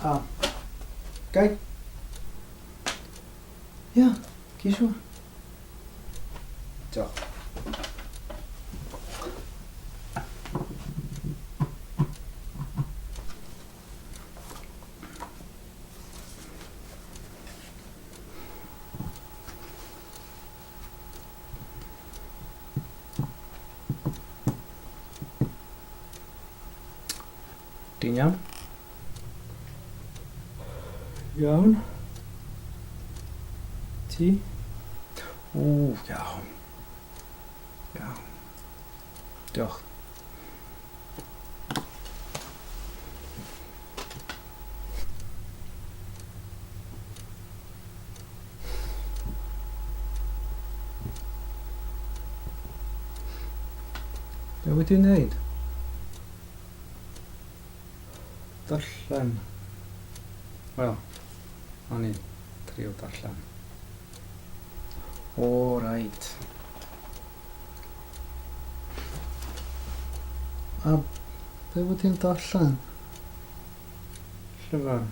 A, gai? Ia, gei siŵr. Diolch. Ti'n iawn? Iawn. Ti? O, iawn. Iawn. Diolch. Be wyt ti'n neud? Darllen. Wel, o'n i'n trio darllen. O, reit. A be wyt ti'n darllen? Llyfr.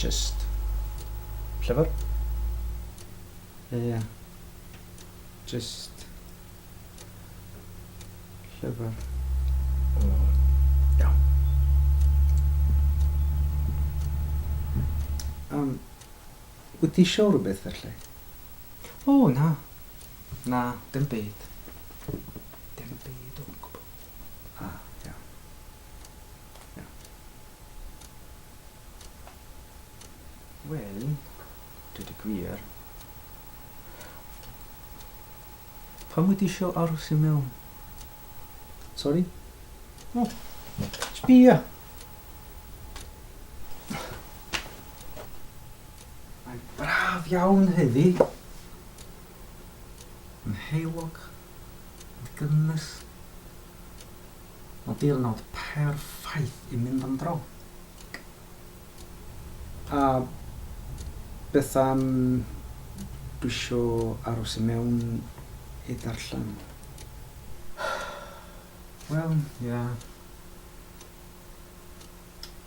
Just llyfr. Ie. Just llyfr. O, iawn. Um, wyt ti isio rhywbeth felly? O, na. Na, dim byd. Dim byd o gwbl. Ah, iawn. Iawn. Wel, dweud y gwir, pam wyt ti isio aros i mewn? Sori? O, sbia! Mae'n braf iawn heddi. Yn heulog, yn gynnes. Mae'n diwrnod perffaith i mynd am dro. A beth am dwi isio aros i mewn i ddarllen? Wel, ia.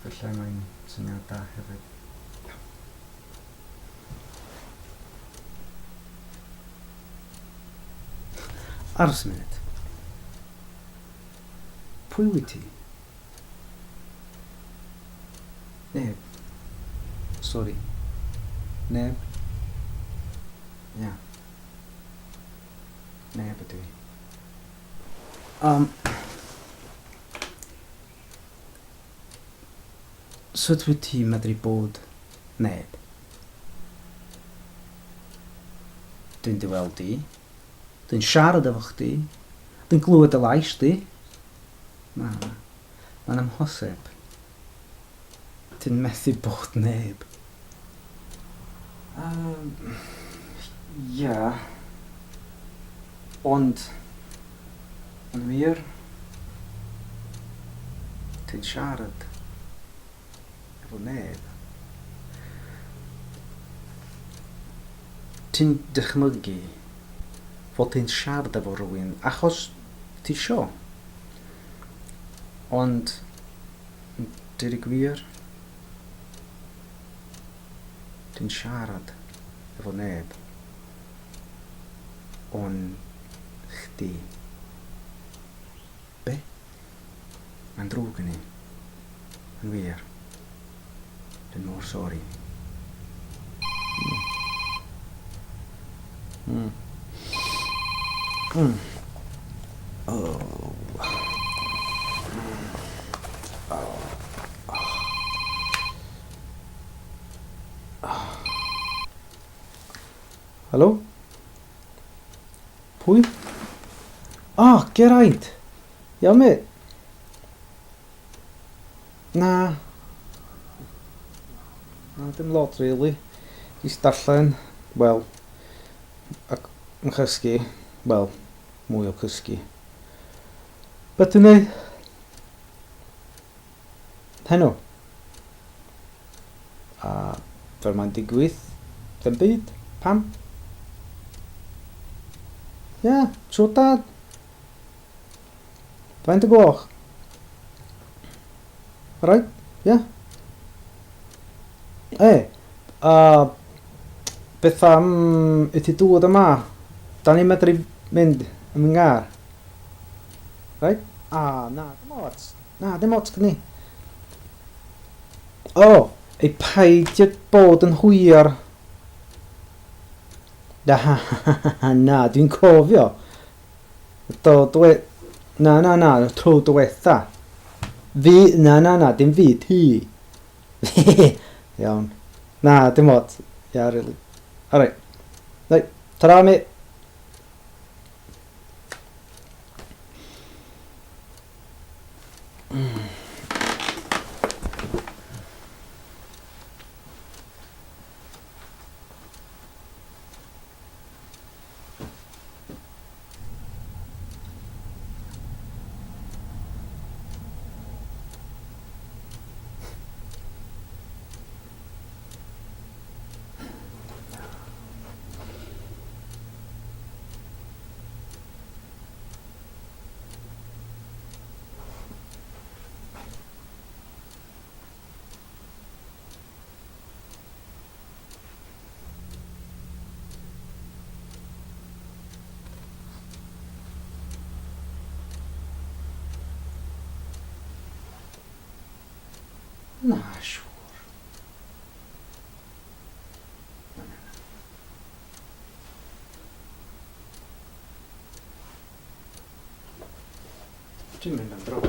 Felly mae'n syniad da hefyd. Iawn. Aros munud. Pwy wyt ti? Neb. Sori. Neb. Ia. Neb ydw i. Um, sut wyt ti'n medru bod neb? Dwi'n dy weld di. Dwi'n siarad efo chdi. Dwi'n glywed dy lais di. Na, mae'n amhosib. Ti'n methu bod neb. Um, ia. Ond, yn wir, ti'n siarad efo neb. Ti'n dychmygu fod ti'n siarad efo rhywun achos ti isio. Ond, deud y gwir, ti'n siarad efo neb ond chdi. Be? Mae'n ddrwg gen i. Yn wir. Dwi'n mor sori. Mm. Mm. Oh. Oh. Oh. Helo? Pwy? Ah, Geraint! Iawn, mate? Na. Na, dim lot, really. Jyst darllen, wel, ac yn chysgu, wel, mwy o cysgu. Be ti'n neud? Heno. A fel mae'n digwydd, ddim byd. Pam? Ie, yeah, trwy dad. Faint y gloch? Alright? Ia? E, a beth am i ti dŵad yma? Da ni'n medru mynd yn fy nghar. Right? A, na, dim ots. Na, dim ots gyda ni. O, ei paidio bod yn hwyr. Na, na, dwi'n cofio. Do, dwe... Na, na, na, tro diwetha. Fi, na, na, na, dim fi, ti. Iawn. Na, dim ots. Ia, really. Alright. Right, ta-ra, mate. Na, siŵr. Na, na, na. Dwi'n mynd am dro.